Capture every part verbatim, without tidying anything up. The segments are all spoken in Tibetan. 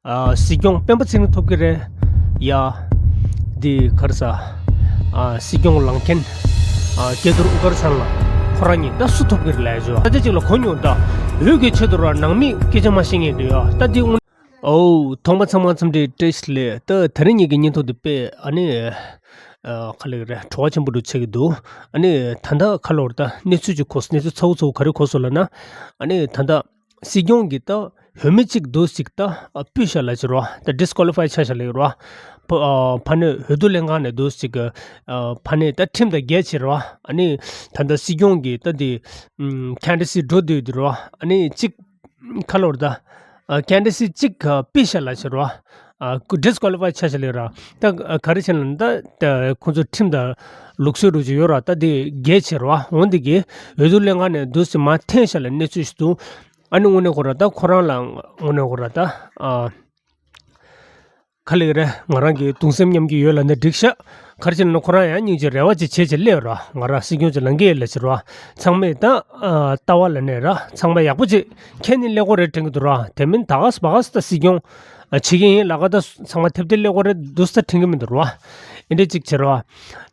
ཨ། སྲིད་སྐྱོང་སྤེན་པ་ཚེ་རིང་ཐོབ་ཀྱི་རེད། ཡ། འདི་ག་རེ་ཟ། ཨ། སྲིད་སྐྱོང་ལངས་མཁན། ཨ། སྐལ་རྡོར་དབུ་དཀར་ཚང་ལ་ཁོ་རང་གཉིས་ད་སུ་ཐོབ་ཀྱི་རེད་ལབ་ཡ་ཅོ། ས་ཆ་གཅིག་ལ་གོ་མྱོང་ད། འོས་ཀྱི་ཆེད་དུ་ར་ནང་མིས་སྐད་ཆ་མ་བཤད་མཁན་འདུག་ཡ། ད་འདི་དངོས། ཨོ། ཐོག་མ་ཚང་མ་འཚམས་འདྲི་བཀྲ་ཤིས་བདེ་ལེགས། ད་དེ་རིང་ངེད་ཀྱི་བརྙན་ཐུང་འདི་དཔེ་ཨ་ནི། ཨ། ག་རེ་ལབ་ཀྱི་རེད། བྲོ་བ་ཆེན་པོ་འདྲ་ཆགས་ཀྱི་འདུག་ཨ་ནི་ད་ལྟ་ཁ་ལོར་ད་གནས་ཚུལ་ཅིག་གོ། གནས་ཚུལ་ཚ་བོ་ཚ་བོ་ག་རེ་གོ་སོང་ལབ་ན། ཨ་ནི་ད་ལྟ་སྲིད་སྐྱོང་གིས་ད་འོས་མི་གཅིག་འདུག་ཅིག་ད། ཨ། ཕུད་བཞག་ལབ་ཀྱི་རེད་བ། ད་ཌིས་ཀོ་ལི་ཕའི་ཆགས་བཞག་ལབ་ཀྱི་རེད་བ། ཕ། ཨ། ཕ་ནས་འོས་བསྡུ་ལྷན་ཁང་ནས་འདུག་ཅིག་ཨ། ཕ་ནས་ད་ཁྲིམས་དང་འགལ་བྱས་རེད་བ། ཨ་ནི་ད་ལྟ་སྲིད་སྐྱོང་གིས་ད་དེ། ཨམ། ཁེན་ཌི་ཌེ་ཊི་འགྲོ་འདོད་ཀྱི་རེད་བ། ཨ་ནི་གཅིག་ཁ་ལོར་ད། ཨ། ཁེན་ཌི་ཌེ་ཊི་གཅིག་ཨ། ཕུད་བཞག་ལབ་ཀྱི་རེད་བ། ཨ། ཌིས་ཀོ་ལི་ཕའི་ཆགས་བཞག་ལབ་ཀྱི་རེད། ད་ག་རེ་བྱས་ན་ད། ད་ཁོང་ཚོ་ཁྲིམས་དང་ལུགས་སྲོལ་འདྲ་ཅིག་ཡོད་རེད་བ། ད་དེ་འགལ་བྱས་རེད་བ། འོ་འདི་གིས་འོས་བསྡུ་ལྷན་ཁང་ནས་འདུག་སེ་མར་འཐེན་བཞག་ལབ་གནས་ཚུལ་ཞིག་འདུག་ཨ་ནི་དངོས་གནས་ཁོ་རང་ད་ཁོ་རང་ལ་དངོས་གནས་ཁོ་རང་ད། ཨ། ག་རེ་ལབ་ཀྱི་རེད། ང་རང་གིས་གདུང་སེམས་མཉམ་སྐྱེད་ཡོད་ལབ་ན་འགྲིག་ཤག་ག་རེ་བྱས་ན་ཁོ་རང་ཡང་སྙིང་རྗེ་རེ་བ་ཅིག་བྱས་བྱས་སླེབས་ར། ང་རང་སྲིད་སྐྱོང་ཅིག་ལངས་ཀྱི་ཡོད་ལབ་ཀྱི་རེད་བ། ཚང་མས་ད། ཨ། ལྟ་བ་ལབ་ནས་ར། ཚང་མ་ཡག་པོ་ཅིག་མཁྱེན་ནས་སླེབས་དགོས་རེད་དྲན་གྱི་འདུག་ར། དེ་མིན་ད་ག་ས་བ་ག་ས་ད་སྲིད་སྐྱོང་ཨ། བྱེད་ཀྱི་ཡིན་ལབ་ཀ། ད་ཚང་མ་ཐེབས་ཐེབས་སླེབས་དགོས་རེད་འདུག་ས་དྲན་གྱི་མི་འདུག་ར། ཨེ་འདྲ་ཅིག་བྱེད་ར།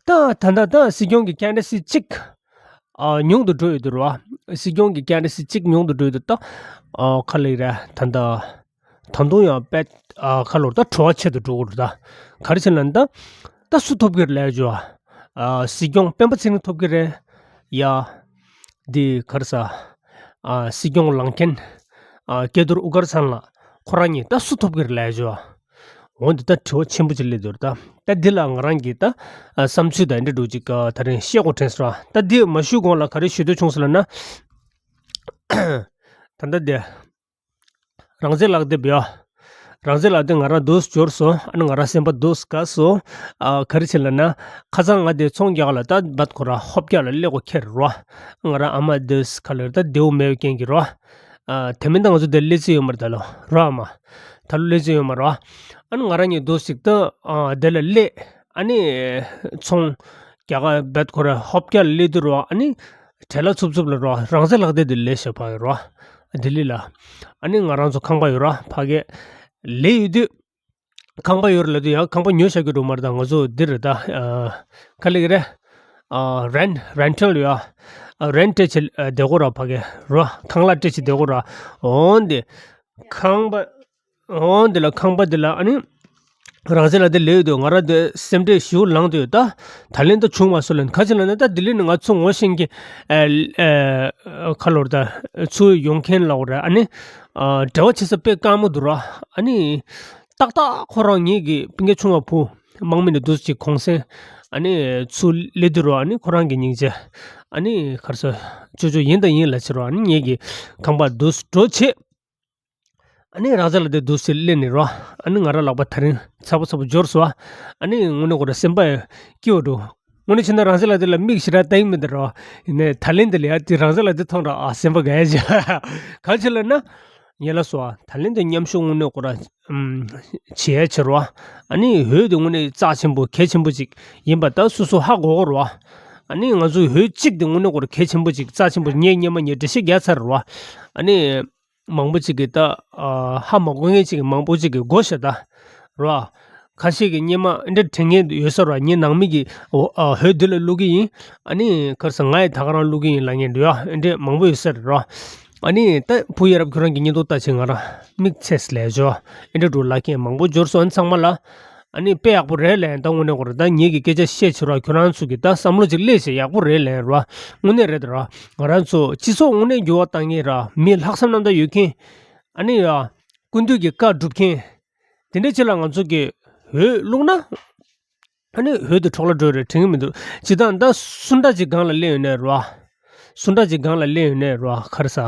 ད་ད་ད་ད་སྲིད་སྐྱོང་གི་ཁེན་ཌི་ཌེ་ཊི་གཅིག་ཨ། ཉུང་དུ་འགྲོ་ཡོད་འདུག་ར། སྲིད་སྐྱོང་གི་ཁེན་ཌི་ཌེ་ཊི་གཅིག་ཉུང་དུ་འགྲོ་ཡོད་འདུག་ད། ཨ། ག་རེ་ལབ་ཀྱི་རེད། ད་ད། ད་དུང་ཡང་དཔེ། ཨ། ཁ་ལོར་ད་བྲོ་བ་ཆེ་རུ་འགྲོ་གི་རེད་ད། ག་རེ་བྱས་ན་ད། ད་སུ་ཐོབ་ཀྱི་རེད་ལབ་ཡ་ཅོ། ཨ། སྲིད་སྐྱོང་སྤེན་པ་ཚེ་རིང་ཐོབ་ཀྱི་རེད། ཡ། འདི་ག་རེ་ཟ། ཨ། སྲིད་སྐྱོང་ལངས་མཁན། ཨ། སྐལ་རྡོར་དབུ་དཀར་ཚང་ལ་ཁོ་རང་གཉིས་ད་སུ་ཐོབ་ཀྱི་རེད་ལབ་ཡ་ཅོ། འོ་འདི་ད་དྲི་བ་ཆེན་པོ་ཅིག་སླེབས་འདུག་ད། ད་འདི་ལ་ང་རང་གིས་ད། ཨ། བསམ་ཚུལ་དང་འདི་འདྲ་ཅིག་ཨ། དེ་རིང་བཤད་དགོས་དྲན་སོང་ར། ད་འདི་མ་ཞུས་གོང་ལ་ག་རེ་ཞུ་འདོད་བྱུང་སོང་ལབ་ན། ད་ལྟ་འདི། རང་བཙན་ལག་དེབ་ཡ། རང་བཙན་ལག་དེབ་ང་རང་འདུག་སེ་འབྱོར་སོང་། ཨ་ནི་ང་རང་སེམས་པ་འདུག་སེ་དགའ་སོང་། ཨ། ག་རེ་བྱས་ལབ་ན། ཁ་སང་ང་དེ་ཚོང་རྒྱག་ལ་ད་བད་ཁོ་ར་ཧོབ་རྒྱག་ལ་སླེབས་དགོས་ཁེལ་ར། ང་རང་ཨ་མ་འདུག་སེ་ག་ལེར་ད་བདེ་བོ་མེད་པའི་རྐྱེན་གྱིས་ར། ཨ། དེ་མིན་ད་ང་ཚོ་དེར་སླེབས་རྩིས་ཡོད་མ་རེད་ད་ལོ། ར་ཨ་མ། ད་ལོ་སླེབས་རྩིས་ཡོད་མ་རེད་བ། ཨ་ནི་ང་རང་གཉིས་འདུག་སེ་ད། ཨ། དེ་ལ་སླེབས། ཨ་ནི་ཚོང་རྒྱག་ག་བད་ཁོ་ར་ཧོབ་རྒྱག་ལ་སླེབས་དུས་ར། ཨ་ནི་བྲེལ་ལ་འཚུབ་འཚུབ་ལ་ར། རང་བཙན་ལག་དེབ་དེ་ལེན་ཤག་ཕ་གི་ར། ལྡི་ལི་ལ། ཨ་ནི་ང་རང་ཚོ་ཁང་པ་ཡོད་ར་ཕ་གི། ལེན་ཡོད་དུས། ཁང་པ་ཡོད་ར་ལབ་དུས་ཡང་ཁང་པ་ཉོ་བཞག་རྒྱུ་འགྲོ་མ་རེད་ད། ང་ཚོ་འདིར་རེད་ད། ཨ། ག་ལབ་ཀྱི་རེད། ཨ། རེན་རེན་ཊལ་ཡོད། ཨ། རེན་ཊི་བྱས་བསྡད་དགོས་ར་ཕ་གི་ར། ཁང་གླ་སྤྲད་བྱས་བསྡད་དགོས་ར། འོ་འདི། ཁང་པ། འོ་འདི་ལ་ཁང་པ་འདི་ལ་ཨ་ནི། རང་བཙན་ལག་དེབ་ལེན་ཡོད་དུས་ང་རང་འདི་སེམས་ཁྲལ་ཞེ་པོ་ལངས་དུས་ད། ད་ལན་ད་བྱུང་མ་སོང་ལབ་ནས། ག་རེ་བྱས་ལབ་ན་ད་ལྡི་ལི་ནས་ང་ཚོ་ངོ་ཤེས་མཁན། ཨ། ཨ། ཁ་ལོར་ད་ཚུར་ཡོང་མཁན་ལབ་དགོས་ར། ཨ་ནི། ཨ། འབྲེལ་བ་བྱེད་ས་དཔེ་དཀའ་མོ་འདུག་ར། ཨ་ནི། ཏག་ཏག་ཁོ་རང་ངེད་ཀྱི་སྤུན་ཀྱག་ཆུང་བ་བུ་དམག་མི་ནས་འདུག་སེ་གུང་སེང་། ཨ་ནི་ཚུར་སླེབས་དུས་ར། ཨ་ནི་ཁོ་རང་གི་སྙིང་རྗེ། ཨ་ནི་ག་རེ་ཟ། ཅོ་ཅོ་ཡིན་དང་ཡིན་ལབ་བྱས་ར། ཨ་ནི་ངེད་ཀྱི་ཁང་པར་འདུག་སེ་འགྲོ་བྱས། ཨ་ནི་རང་བཙན་ལག་དེབ་འདུག་སེ་ལེན་ནས་ར། ཨ་ནི་ང་རང་ལག་པ་ད་རིང་ཚ་པོ་ཚ་པོ་འབྱོར་སོང་བ། ཨ་ནི་དངོས་གནས་ཁོ་རང་སེམས་པ་སྐྱིད་པོ་འདུག་དངོས་གནས་བྱས་ན་རང་བཙན་ལག་དེབ་ལ་མིག་ཞེ་དྲག་བལྟ་གི་མི་འདུག་ར། ཡིན་ནའི་ད་ལན་འདི་ལ་ཡ་དེ་རང་བཙན་ལག་དེབ་མཐོང་ར། ཨ། སེམས་པ་དགའ་ཡ་བྱས། ག་རེ་བྱས་ལབ་ན། ངས་ལབ་སོང་བ། ད་ལན་འདི་མཉམ་ཞུགས་དངོས་གནས་ཁོ་རང་ཨམ། བྱེད་ཡ་བྱེད་ར། ཨ་ནི་འོས་དེ་དངོས་གནས་རྩ་ཆེན་པོ་གལ་ཆེན་པོ་ཅིག་ཡིན་པ་ད་སོ་སོ་ཧ་གོ་གི་ར། ཨ་ནི་ང་ཚོའི་འོས་གཅིག་དེ་དངོས་གནས་ཁོ་རང་གལ་ཆེན་པོ་ཅིག་རྩ་ཆེན་པོ། ངས་སྔོན་མ་ངས་འགྲེལ་བཤད་རྒྱག་ཚར་ར། ཨ་ནི། མང་པོ་ཅིག་གིས་ད། ཨ། ཧ་མ་གོ་མཁན་ཅིག་གིས་མང་པོ་ཅིག་གིས་གོ་ཤག་ད། ར། ཁ་ཤས་ཀྱིས་སྔོན་མ་འདི་འདྲ་དྲན་མཁན་ཡོད་ས་ར། ངའི་ནང་མི་གིས། ཨོ། ཨ། འོས་འདི་ལ་བླུག་གི་ཡིན། ཨ་ནི་ག་རེ་ཟ། ང་ཡི་ད་ག་རང་བླུག་གི་ཡིན་ལབ་མཁན་འདྲ་ཡ། འདི་འདྲ་མང་པོ་ཡོད་ས་རེད་ར། ཨ་ནི་ད་བུ་ཡ་རབས་ཁྱོད་རང་གི་བརྙན་ཐུང་ལྟ་བྱས་ང་རང་མིག་ཚེས་ལས་འཇོ། འདི་འདྲ་འདུག་ལབ་མཁན་མང་པོ་འབྱོར་སོང་། ཨ་ནི་ཚང་མ་ལ། ཨ་ནི་དཔེ་ཡག་པོ་རེད་ལབ་ཡིན། ད་དངོས་གནས་ཁོ་རང་ད་ངེད་ཀྱི་སྐད་ཆ་བཤད་བྱས་ར། ཁྱོད་རང་ཚོ་གིས་ད་བསམ་བློ་ཅིག་སླེབས་བྱས་ཡག་པོ་རེད་ལབ་ཡིན་ར། དངོས་གནས་རེད་ད་ར། ང་རང་ཚོ་སྤྱི་ཚོགས་དངོས་གནས་འགྱུར་བ་གཏང་མཁན་ར། མི་ལྷག་བསམ་རྣམ་དག་ཡོད་མཁན། ཨ་ནི་ཡ། ཀུན་འདུས་ཀྱི་བཀའ་སྒྲུབ་མཁན། དེ་འདྲ་ཅིག་ལ་ང་ཚོ་གིས་འོས་བླུགས་ན། ཨ་ནི་འོས་དེ་འཕྲོ་བརླག་འགྲོ་རེད་དྲན་གྱི་མི་འདུག་སྤྱིར་བཏང་ད་སུ་འདྲ་ཅིག་སྒང་ལ་སླེབས་ཡོད་ནའི་ར། སུ་འདྲ་ཅིག་སྒང་ལ་སླེབས་ཡོད་ནའི་ར། ག་རེ་ཟ།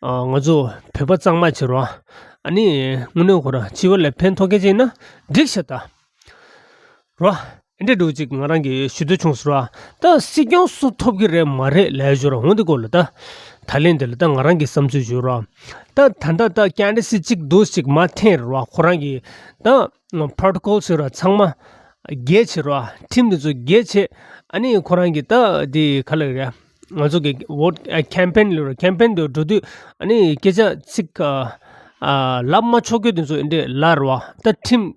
ཨ། ང་ཚོ་བོད་པ་གཙང་མ་བྱས་ར། ཨ་ནི་དངོས་གནས་ཁོ་རང་སྤྱི་པ་ལ་ཕན་ཐོགས་མཁན་ཅིག་ཡིན་ན་འགྲིག་ཤག་ད། ར། ཨེ་འདྲ་འདྲ་ཅིག་ང་རང་གིས་ཞུ་འདོད་བྱུང་སོང་ར། ད་སྲིད་སྐྱོང་སུ་ཐོབ་ཀྱི་རེད་མ་རེད་ལབ་ཞོར་འོང་དེ་སྐོར་ལ་ད། ད་ལན་འདི་ལ་ད་ང་རང་གི་བསམ་ཚུལ་ཞུ་ར། ད་ད་ད་ད་ཁེན་ཌི་ཌེ་ཊི་གཅིག་འདུག་ཅིག་མར་འཐེན་ར། ཁོ་རང་གིས་ད་པྲོ་ཊོ་ཀོལ་ཟེར་ར་ཚང་མ་འགལ་བྱེད་ར། ཁྲིམས་འདི་ཚོ་འགལ་བྱེད། ཨ་ནི་ཁོ་རང་གིས་ད་དེ་ག་ལ་རེད། ང་ཚོ་གི་ཝོ་ཊི་ཨ་ཁེམ་པེན་ལ་ར། ཁེམ་པེན་དུ་འགྲོ་དུས་ཨ་ནི་སྐད་ཆ་ཚིག་ཨ་ ཨ་ལབ་མ་ཆོག་གི་དེ་ཚོ་འདི་འདྲས་ལབ་རེད་བ། ད་ཁྲིམས་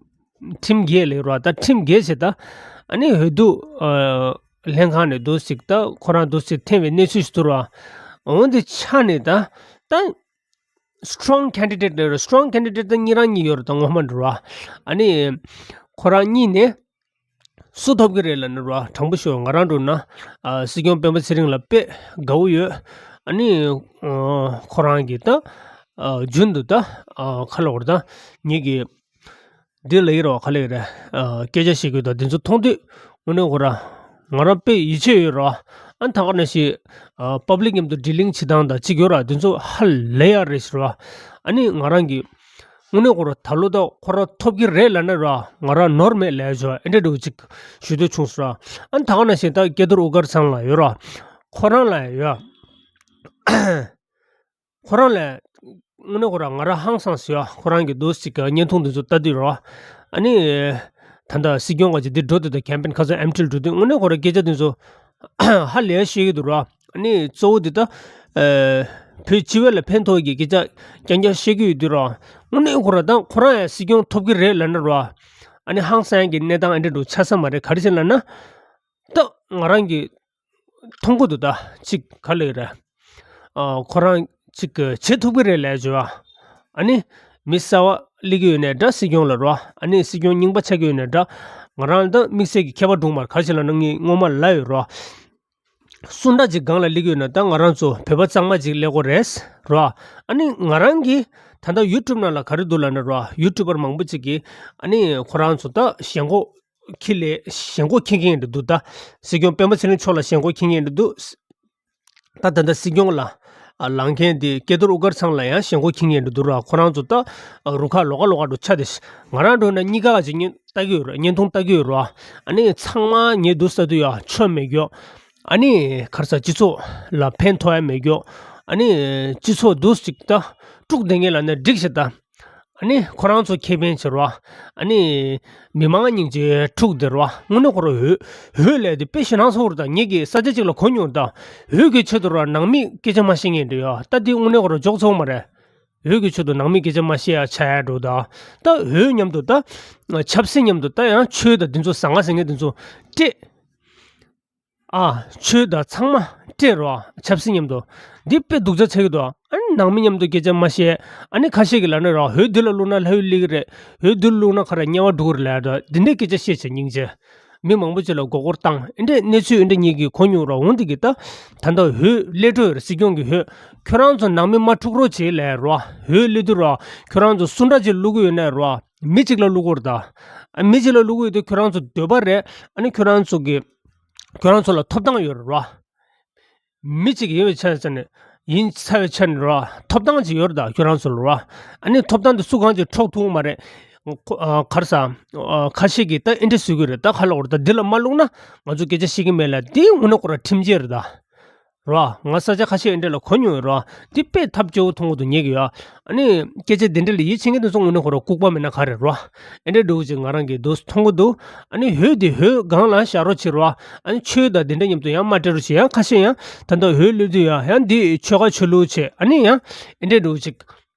ཁྲིམས་འགལ་ལེ་རེད་བ། ད་ཁྲིམས་འགལ་བྱས་ད་ཨ་ནི་འོས་བསྡུ་ཨ་ལྷན་ཁང་ནས་འདུག་ཅིག་ད་ཁོ་རང་འདུག་ཅིག་འཐེན་པའི་གནས་ཚུལ་ཞིག་འདུག་རེད་བ། འོ་འདི་ཆ་ནས་ད་ད་strong candidate་ལབ་རེད། strong candidate་ད་གཉིས་རང་གཉིས་ཡོད་རེད། ད་ངོ་མ་འགྲོ་ར། ཨ་ནི་ཁོ་རང་གཉིས་ནས་སུ་ཐོབ་ཀྱི་རེད་ལབ་ན་ར། དྲང་པོ་ཤོད། ང་རང་འགྲོ་ན་ཨ་སྲིད་སྐྱོང་སྤེན་པ་ཚེ་རིང་ལ་དཔེ་དགའ་བོ་ཡོད། ཨ་ནི་ཨ་ཁོ་རང་གིས་ད་ཨ་རྒྱུན་དུ་ད་ཨ་ཁ་ལོ་བར་ད་ངེད་ཀྱིས་འདི་ལ་ཡིན་རོགས་ག་ལེ་རེད། སྐད་ཆ་བཤད་དགོས་དང་འདི་ཚོ་མཐོང་དུས་དངོས་གནས་ཁོ་ར་ང་རང་དཔེ་ཡིད་ཆེས་ཡོད་རོགས། ཨ་ནི་ད་ག་ནང་བཞིན་པབ་ལིག་མཉམ་དུ་ཌི་ལིང་བྱེད་སྟངས་དང་གཅིག་ཡོད་ར། འདི་ཚོ་ཧ་ལས་ཡག་རེད་ཟེར་བ། ཨ་ནི་ང་རང་གིས་དངོས་གནས་ཁོ་ར་ད་ལོ་ད་ཁོ་ར་ཐོབ་ཀྱི་རེད་ལབ་ན་ར་ང་རང་ནོར་མེད་ལབ་ཡ་ཨེ་འདྲ་འདྲ་བོ་གཅིག་ཞུ་འདོད་བྱུང་ཟེར་བ། ཨ་ནི་ད་ག་ནང་བཞིན་ད་སྐལ་རྡོར་དབུ་དཀར་ཚང་ལགས་ཡོད་ར། ཁོ་རང་ལ་ཡོད། ཁོ་རང་ལ་དངོས་གནས་ཁོ་ར་ང་རང་ཧང་སངས་ཟེར་ཡ། ཁོ་རང་གི་འདུག་ཅིག་གི་བརྙན་ཐུང་འདི་ཚོ་ལྟ་དུས་ར། ཨ་ནི་ད་ལྟ་སྲིད་སྐྱོང་ག་ཅིག་འདི་འགྲོ་དུས་དང་ཁེམ་པེན་ཁ་སང་ཨེམ་ཁྲིལ་འགྲོ་དུས་དངོས་གནས་ཁོ་ར་སྐད་ཆ་འདི་ཚོ་ཧ་ལས་བཤད་ཀྱི་འདུག་ར། ཨ་ནི་གཙོ་བོ་འདི་ད་ཨ་བོད་སྤྱི་བའི་ལ་ཕན་ཐོགས་ཀྱི་སྐད་ཆ་རྐྱང་རྐྱང་བཤད་ཀྱི་ཡོད་དུས་ར། དངོས་གནས་ཁོ་ར་ད་ཁོ་རང་ཡང་སྲིད་སྐྱོང་ཐོབ་ཀྱི་རེད་ལབ་ན་ར། ཨ་ནི་ཧང་སངས་ཀྱི་གནས་སྟངས་ཨེ་འདྲ་འདྲ་ཆགས་ས་མ་རེད། ག་རེ་བྱས་ལབ་ན་ད་ང་རང་གི་མཐོང་གི་འདུག་ད་ཅིག་ག་ལེ་རེད། ཨ་ཁོ་རང་ཅིག་བྱེད་ཐུབ་ཀྱི་རེད་ལབ་བྱས་བ། ཨ་ནི་མི་གསར་བ་སླེབས་ཀྱི་ཡོད་ནའི་འདྲ། སྲིད་སྐྱོང་ལ་རོ། ཨ་ནི་སྲིད་སྐྱོང་རྙིང་པ་ཆགས་ཀྱི་ཡོད་ནའི་འདྲ། ང་རང་ད་དམིགས་བསལ་གྱི་ཁྱད་པར་འདུག་མ་རེད། ག་རེ་བྱས་ལབ་ན་ངས་སྔོན་མ་ལབ་ཡོད་རོ། སུ་འདྲ་ཅིག་སྒང་ལ་སླེབས་ཀྱི་ཡོད་ན་ད་ང་རང་ཚོ་བོད་པ་གཙང་མ་ཅིག་སླེབས་དགོས་རེད་རོ། ཨ་ནི་ང་རང་གིས་ད་ལྟ་ཡུ་ཊུབ་ནང་ལ་ག་རེ་འདུག་ལབ་ན་རོ། ཡུ་ཊུབ་པར་མང་པོ་ཅིག་གིས་ཨ་ནི་ཁོ་རང་ཚོ་ད་ཞེན་ཁོག་ཁྱི་ལས་ཞེན་ཁོག་ཁྱི་མཁན་འདྲ་འདུག་ད་སྲིད་སྐྱོང་སྤེན་པ་ཚེ་རིང་མཆོག་ལ་ཞེན་ཁོག་ཁྱི་མཁན་འདྲ་འདུག་ད་ད་ལྟ་སྲིད་སྐྱོང་ལ་ཨ་ལངས་མཁན་དེ་སྐལ་རྡོར་དབུ་དཀར་ཚང་ལ་ཡང་ཞེན་ཁོག་ཁྱི་མཁན་འདྲ་འདུག་ར། ཁོ་རང་ཚོ་ད་རུ་ཁག་ལོགས་ཀ་ལོགས་ཀ་འགྲོ་ཆ་དེ། ང་རང་འགྲོ་ན་གཉིས་ཀ་ཅིག་བརྙན་ལྟ་གི་ཡོད་ར། བརྙན་ཐུང་ལྟ་གི་ཡོད་ར། ཨ་ནི་ཚང་མ་ངས་འདུག་ས་དུས་ཡ་ཆོ་མེད་རྒྱུ། ཨ་ནི་ག་རེ་ཟ་སྤྱི་ཚོགས་ལ་ཕན་ཐོགས་ཡ་མེད་རྒྱུ། ཨ་ནི་སྤྱི་ཚོགས་འདུག་ཅིག་ད་དཀྲུག་བསྡད་མཁན་ལབ་ན་འགྲིག་ཤག་ད། ཨ་ནི་ཁོ་རང་ཚོ་ཁེ་ཕན་བྱེད་རོགས། ཨ་ནི་མི་མང་སྙིང་རྗེ་འཁྲུག་བསྡད་རོགས། དངོས་གནས་ཁོ་རང་འོས་འོས་ལས་དེ་དཔེ་ཞེ་སྣང་ཚོར་ད། ངེད་ཀྱིས་ས་ཆ་གཅིག་ལ་གོ་མྱོང་ད། འོས་ཀྱི་ཆེད་དུ་རོགས་ནང་མིས་སྐད་ཆ་མ་བཤད་མཁན་འདྲ་ཡོད་ད། དེ་དངོས་གནས་ཁོ་རང་འཇོག་ཚོགས་མ་རེད། འོས་ཀྱི་ཆེད་དུ་ནང་མིས་སྐད་ཆ་མ་བཤད་ཡ་ཆགས་ཡ་འགྲོ་ད། ད་འོས་མཉམ་དུ་ད་ཆབ་སྲིད་མཉམ་དུ་ད་ཡང་ཆོས་དང་འདི་ཚོ་ཟང་ངེ་ཟིང་ངེ་འདི་ཚོ་སྤྲད། ཨ་ཆོས་དང་ཚང་མ་སྤྲད་རོགས། ཆབ་སྲིད་མཉམ་དུ་འདི་དཔེ་སྡུག་ཅག་ཆགས་ཀྱི་འདུག་ཨ་ནི་ནང་མི་མཉམ་དུ་སྐད་ཆ་མ་བཤད། ཨ་ནི་ཁ་ཤས་ཀྱིས་ལབ་ན་རོགས། འོས་འདི་ལ་བླུགས་ན་ལྷ་ཡུལ་སླེབས་ཀྱི་རེད། འོས་འདི་ལ་བླུགས་ན་ཁ་ར་དམྱལ་བ་འགྲོ་གི་རེད་ལབ་ཡ་འདྲ། འདི་འདྲའི་སྐད་ཆ་བཤད་བྱས་སྙིང་རྗེ། མི་མང་པོ་ཅིག་ལ་མགོ་སྐོར་བཏང་། ཨེ་འདྲས་གནས་ཚུལ་ཨེ་འདྲས་ངེད་ཀྱིས་གོ་མྱོང་རོགས། འོང་འདི་གི་ད་ད་ལྟ་འོས་སླེབས་འགྲོ་ཡོད་རེད། སྲིད་སྐྱོང་གི་འོས། ཁྱོད་རང་ཚོ་ནང་མི་མ་འཁྲུག་རོགས་བྱེད་ལབ་རོགས། འོས་སླེབས་དུས་རོགས། ཁྱོད་རང་ཚོ་སུ་འདྲ་ཅིག་བླུག་གི་ཡོད་ན་རོགས། མི་གཅིག་ལ་བླུག་གི་རེད་ད། ཨ་མི་གཅིག་ལ་བླུག་གི་ཡོད་དུས་ཁྱོད་རང་ཚོ་འདོད་པ་རེད། ཨ་ནི་ཁྱོད་རང་ཚོ་གི་ཁྱོད་རང་ཚོ་ལ་ཐོབ་ཐང་ཡོད་རེད་རོ། མི་གཅིག་ཡིན་པའི་ཆ་ནས་ཡིན་ཚར་བའི་ཆ་ནས་རོ། ཐོབ་ཐང་ཅིག་ཡོད་རེད་ད་ཁྱོད་རང་ཚོ་ལ་རོ། ཨ་ནི་ཐོབ་ཐང་དེ་སུ་གང་ཅིག་འཕྲོག་ཐུབ་ཀྱི་མ་རེད། ཁོ་ཨ་ག་རེ་ཟ། ཨ་ཁ་ཤས་ཀྱིས་ད་ཨེ་འདྲས་བཟོ་གི་རེད་ད། ཁ་ལོག་རེད་ད། འདི་ལ་མ་བླུགས་ན་ང་ཚོ་སྐད་ཆ་བཤད་ཀྱི་མེད་ལབ། འདི་དངོས་གནས་ཁོ་ར་ཁྲིམས་འཆལ་རེད་ད། རོ། ང་ས་ཆ་ཁ་ཤས་ཨེ་འདྲས་ལ་གོ་མྱོང་ཡོད་རོ། འདི་དཔེ་ཐབས་སྐྱོ་བོ་མཐོང་གི་འདུག་ངེད་ཀྱིས་ཡ། ཨ་ནི་སྐད་ཆ་འདི་འདྲ་ལ་ཡིད་ཆེས་མཁན་དེ་ཚོ་དངོས་གནས་ཁོ་རང་ལྐུགས་པ་མིན་ན་ག་རེ་རོ། ཨེ་འདྲས་འདྲ་བོ་ཅིག་ང་རང་གིས་འདུག་མཐོང་གི་འདུག་ཨ་ནི་འོས་དེ་འོས་སྒང་ལ་བཞག་རོགས་བྱེད་རོ། ཨ་ནི་ཆོས་དང་དེ་འདྲ་མཉམ་དུ་ཡང་མ་སྤྲད་རོགས་བྱེད། ཡང་ཁ་ཤས་ཡང་ད་ལྟ་འོས་སླེབས་དུས་ཡང་ཡང་འདི་ཆོལ་ཁ་ཆོས་ལུགས་བྱེད། ཨ་ནི་ཡང་ཨེ་འདྲས་འདྲ་བོ་ཅིག་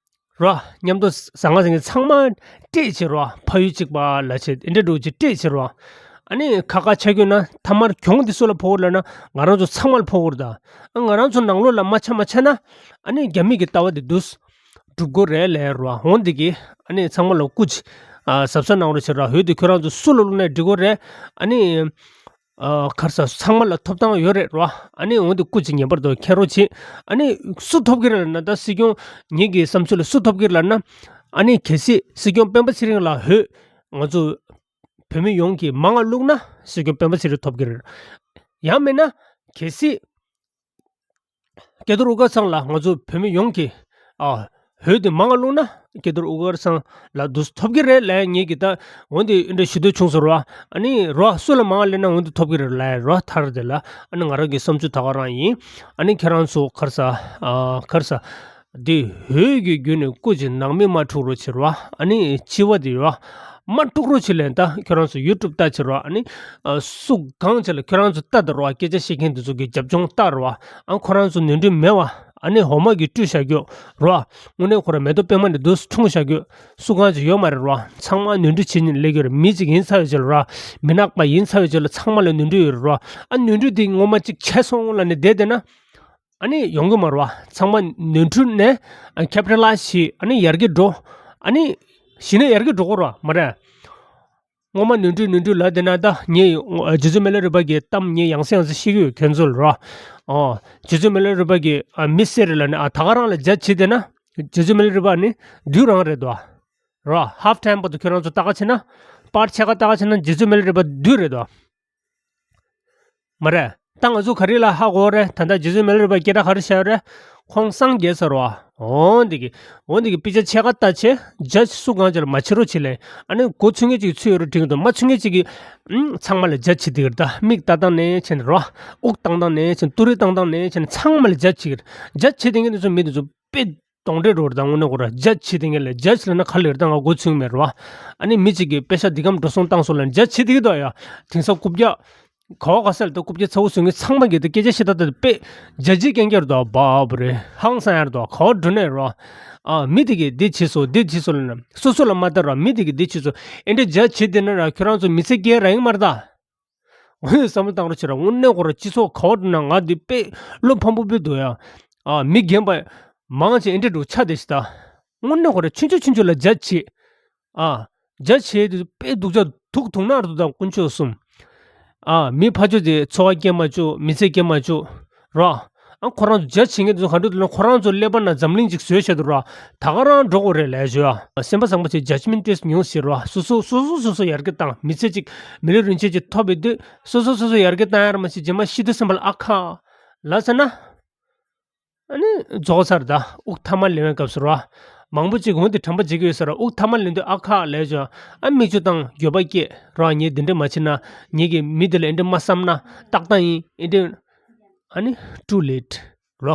རོ། མཉམ་དུ་ཟང་ངེ་ཟིང་ངེ་ཚང་མ་སྤྲད་བྱེད་རོ། ཕ་ཡུལ་གཅིག་པ་ལ་བྱེད་ཨེ་འདྲས་འདྲ་བོ་ཅིག་སྤྲད་བྱེད་རོ། ཨ་ནི་ཁ་ཁ་ཆ་རྒྱུ་ན་ཐ་མར་གྱོང་འདི་སུ་ལ་ཕོག་གི་རེད་ལབ་ན་ང་རང་ཚོ་ཚང་མ་ལ་ཕོག་གི་རེད་ད། ང་རང་ཚོ་ནང་ལོགས་ལ་མ་ཆ་མ་ཆ་ན་ཨ་ནི་རྒྱ་མི་གི་ལྟ་བ་དེ་འདུག་འགྲུབ་དགོས་རེད་ལབ་རོ། འོ་འདི་གི་ཨ་ནི་ཚང་མ་ལ་སྐུ་མཁྱེན། ཨ་གཟབ་གཟབ་གནང་རོགས་བྱེད་རོ། འོས་དེ་ཁྱོད་རང་ཚོ་སུ་ལ་བླུགས་ནའི་འགྲིག་གི་རེད། ཨ་ནི་ཨ་ག་རེ་ཟ། ཚང་མ་ལ་ཐོབ་ཐང་ཡོད་རེད་རོ། ཨ་ནི་འོ་འདི་སྐུ་མཁྱེན། ངེས་པར་དུ་མཁྱེན་རོགས་བྱེད། ཨ་ནི་སུ་ཐོབ་ཀྱི་རེད་ལབ་ན། ད་སྲིད་སྐྱོང་ངེད་ཀྱི་བསམ་ཚུལ་ལ་སུ་ཐོབ་ཀྱི་རེད་ལབ་ན། ཨ་ནི་གལ་སྲིད་སྲིད་སྐྱོང་སྤེན་པ་ཚེ་རིང་ལ་འོས་ང་ཚོ་བོད་མི་ཡོངས་ཀྱིས་མང་བ་བླུགས་ན་སྲིད་སྐྱོང་སྤེན་པ་ཚེ་རིང་ཐོབ་ཀྱི་རེད། ཡང་མིན་ན་གལ་སྲིད་སྐལ་རྡོར་དབུ་དཀར་ཚང་ལ་ང་ཚོ་བོད་མི་ཡོངས་ཀྱིས་ཨ་འོས་དེ་མང་བ་བླུགས་ན་སྐལ་རྡོར་དབུ་དཀར་ཚང་ལ་འདུག་ཐོབ་ཀྱི་རེད་ལབ་ངེད་ཀྱིས་ད་འོ་འདི་འདྲ་ཞུ་འདོད་བྱུང་སོང་རོ། ཨ་ནི་རོ་སུ་ལ་མང་བ་སླེབས་ན་འོ་འདི་ཐོབ་ཀྱི་རེད་ལབ་རོ། ཐར་དེ་ལ་ཨ་ནི་ང་རང་གི་བསམ་ཚུལ་ད་ག་རང་ཡིན། ཨ་ནི་ཁྱེད་རང་ཚོ་ག་རེ་ཟ། ཨ་ག་རེ་ཟ། འདི་འོས་ཀྱི་བརྒྱུད་ནས་སྐུ་མཁྱེན། ནང་མི་མ་འཁྲུག་རོགས་བྱེད་རོ། ཨ་ནི་སྤྱི་བ་འདི་རོ། མ་འཁྲུག་རོགས་བྱེད་ལབ་ད། ཁྱོད་རང་ཚོ་ཡུ་ཊུབ་ལྟ་བྱེད་རོ། ཨ་ནི་ཨ་སུ་གང་བྱེད་ལ་ཁྱོད་རང་ཚོ་ལྟ་དང་རོ། སྐད་ཆ་བཤད་མཁན་འདི་ཚོ་གི་རྒྱབ་ལྗོངས་ལྟ་རོ། ཨ་ཁོ་རང་ཚོ་ནོར་འཁྲུལ་མེད་པ་ ཨ་ནི་འོ་མ་གིས་བཀྲུས་བཞག་རྒྱུ་རོ། དངོས་གནས་ཁོ་ར་མེ་ཏོག་པད་མ་ནི་འདུག་འཁྲུངས་བཞག་རྒྱུ་སུ་གང་ཅིག་ཡོད་མ་རེད་རོ། ཚང་མ་ནོར་འཁྲུལ་བྱེད་ཉིན་སླེབས་ཀྱི་རེད། མི་གཅིག་ཡིན་ཚར་བའི་རྗེས་ལ་རོ། མི་ནག་པ་ཡིན་ཚར་བའི་རྗེས་ལ་ཚང་མ་ལ་ནོར་འཁྲུལ་ཡོད་རེད་རོ། ཨ་ནོར་འཁྲུལ་དེ་ངོ་མ་གཅིག་ཆད་སོང་ལབ་ནས་བསྡད་བསྡད་ན། ཨ་ནི་ཡོང་གི་མ་རེད་བ། ཚང་མ་ནོར་འཁྲུལ་ནས་ཨ་ཁེ་པི་ཊ་ལ་ཡིཛ་བྱེད། ཨ་ནི་ཡར་རྒྱས་འགྲོ། ཨ་ནི་གཞི་ནས་ཡར་རྒྱས་འགྲོ་གི་རེད་བ། མ་རེད། སྔོན་མ་ནོར་འཁྲུལ་ནོར་འཁྲུལ་ལབ་བསྡད་ན། ད་ངས་རྗེ་བཙུན་མི་ལ་རས་པ་གི་གཏམ་ངས་ཡང་སེ་ཡང་སེ་བཤད་ཀྱི་ཡོད། ཁྱོད་ཚོ་ལ་རོ། ཨོ། རྗེ་བཙུན་མི་ལ་རས་པ་གི་ཨ་མི་སེར་ལ་ནི་ཨ་ད་ག་རང་ལ་ཇཇ་བྱེད་བསྡད་ན། རྗེ་བཙུན་མི་ལ་རས་པ་ནི་བདུད་རང་རེད་དོ། རོ། ཧ་ཕ་ཊའིམ་བར་དུ་ཁྱོད་རང་ཚོ་ལྟ་ག་ཕྱིན་ན། པར་ཆེ་ག་ལྟ་ག་ཕྱིན་ན་རྗེ་བཙུན་མི་ལ་རས་པ་བདུད་རེད་དོ། མ་རེད། ད་ང་ཚོ་ག་རེ་ལ་ཧ་གོ་རེད། ད་ལྟ་རྗེ་བཙུན་མི་ལ་རས་པ་སྐད་གྲགས་ག་རེ་བྱས་རེད། ཁོང་སངས་རྒྱས་ཚར་བ། འོ་འདི་གི། འོ་འདི་གི་དཔེ་ཆ་ཕྱེད་ཀ་ལྟ་བྱས། ཇཇ་སུ་གང་ཅིག་ལ་མ་བྱེད་རོགས་བྱེད་ལེ། ཨ་ནི་མགོ་ཚོས་མཁན་ཅིག་ཚོས་ཡོད་རེད་དྲན་གི་འདུག་མ་ཚོས་མཁན་ཅིག་གིས་ཨང་ཚང་མ་ལ་ཇཇ་བྱེད་འདི་གི་རེད། ད་མིག་ལྟ་སྟངས་ནས་བྱས་ནས་རོ། དབུགས་བཏང་སྟངས་ནས་བྱས་ནས། ཏུ་རེ་བཏང་སྟངས་ནས་བྱས་ནས་ཚང་མ་ལ་ཇཇ་བྱེད་ཀྱི་རེད། ཇཇ་བྱེད་བསྡད་མཁན་འདི་ཚོ་མི་འདི་ཚོ་དཔེ་གདོན་འདྲེ་འདྲ་བོ་རེད། ད་དངོས་གནས་ཁོ་ར་ཇཇ་བྱེད་བསྡད་མཁན་ལ། ཇཇ་ལབ་ན་ག་རེ་ལབ་རེད། ད་ང་མགོ་ཚོས་མེད་རེད་བ། ཨ་ནི་མི་གཅིག་གིས་པེ་ས་འདི་གམ་འགྲོ་སོང་བཏང་སོང་ལབ་ནས་ཇཇ་བྱེད་བསྡད་ཀྱི་འདུག་ཡ། དེང་སང་རྐུབ་བཀྱག་ག་བ་ག་ས་ལ་ད་རྐུབ་བཀྱག་ཚ་བོ་བཟོ་མཁན་ཚང་མ་གིས་ད་སྐད་ཆ་བཤད་སྟངས་དེ་དཔེ་ཇཇ་བྱེད་མཁན་རྐྱང་རེད་དོ། བ་བ་རེད། ཧང་སང་ཡ་རེད་དོ། ག་བ་འགྲོ་ནས་རོ། ཨ་མི་དེ་གིས་འདི་བྱས་སོང་འདི་བྱས་སོང་ལབ་ན་སོ་སོ་ལ་མ་ལྟ་རོ། མི་དེ་གིས་འདི་བྱས་སོང་། ཨེ་འདྲ་ཇཇ་བྱེད་བསྡད་ན་ར་ཁྱོད་རང་ཚོ་མི་ཚེ་སྐྱེལ་ར་ཡིན་མ་རེད་ད། འོ་ཡ། བསམ་བློ་བཏང་རོགས་བྱེད་ར། དངོས་གནས་ཁོ་ར་སྤྱི་ཚོགས་ག་བ་འགྲོ་ན་ང་འདི་དཔེ་བློ་ཕམ་པོ་དཔེ་འདུག་ཡ། ཨ་མི་རྒན་པ་མང་ཆེ་ཨེ་འདྲ་འདྲ་བོ་ཆགས་བསྡད་ཤག་ད། དངོས་གནས་ཁོ་ར་ཆུང་ཆུང་ཆུང་ཆུང་ལ་ཇཇ་བྱེད། ཨ། ཇཇ་བྱེད་དུས་དཔེ་སྡུག་ཅག་དུག་དུག་ནག་རེད་འདུག་ད་དཀོན་མཆོག་གསུམ། ཨ་མི་ཕར་ཕྱོགས་དེ་འཚོ་བ་སྐྱེལ་མ་བཅུག་མི་ཚེ་སྐྱེལ་མ་བཅུག་ར། ཨ་ཁོ་རང་ཚོ་ཇཇ་བྱེད་མཁན་དེ་ཚོ་ག་འདྲ་འདུག་ལབ་ན། ཁོ་རང་ཚོ་ཀླད་པ་ནང་འཛམ་གླིང་ཅིག་བཟོས་བཞག་འདུག་ར། ད་ག་རང་འགྲོ་དགོས་རེད་ལབ་ཞུ་ཨ། སེམས་པ་བཟང་པོ་བྱེད། ཇཇ་མེན་ཊི་ཊེ་སི་ཉུང་ཟེར་ར། སོ་སོ་སོ་སོ་སོ་སོ་ཡར་རྒྱས་བཏང་། མི་ཚེ་ཅིག་མི་ལོ་རིན་ཆེན་ཅིག་ཐོབ་པའི་དུས་སོ་སོ་སོ་སོ་ཡར་རྒྱས་བཏང་ཡ་ར་མ་ཤེས། རྗེས་མ་ཤི་དུས་ཙམ་པ་ལ་ཨ་ཁ་ལབ་ཟེར་ན། ཨ་ནི་རྫོགས་ཚར་ད། དབུགས་ཐ་མ་ལེན་པའི་སྐབས་སུ་ར། མང་པོ་ཅིག་འོང་དེ་དྲན་པ་བརྗེད་ཀྱི་ཡོད་ས་ར། དབུགས་ཐ་མ་ལེན་དུས་ཨ་ཁ་ལབ་བྱུང་། ཨ་མིག་ཆུ་བཏང་འགྱོད་པ་སྐྱེས་ར། ངས་འདི་འདྲ་མ་བྱས་ན། ངེད་ཀྱིས་མི་དེ་ལ་འདི་འདྲ་མ་བསམ་ན་ཏག་ཏག་ཡིན། འདི་འདྲ། ཨ་ནི་ཊུ་ལེཊ་ར།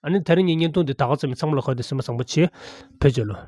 ཨ་ནི་དེ་རིང་ངའི་བརྙན་ཐུང་འདི་ད་ག་ཙམ་ཡིན། ཚང་མ་ལ་གོ་བདེ་སེམས་པ་བཟང་པོ་བྱེད། བེད་སྤྱོད་ལོ།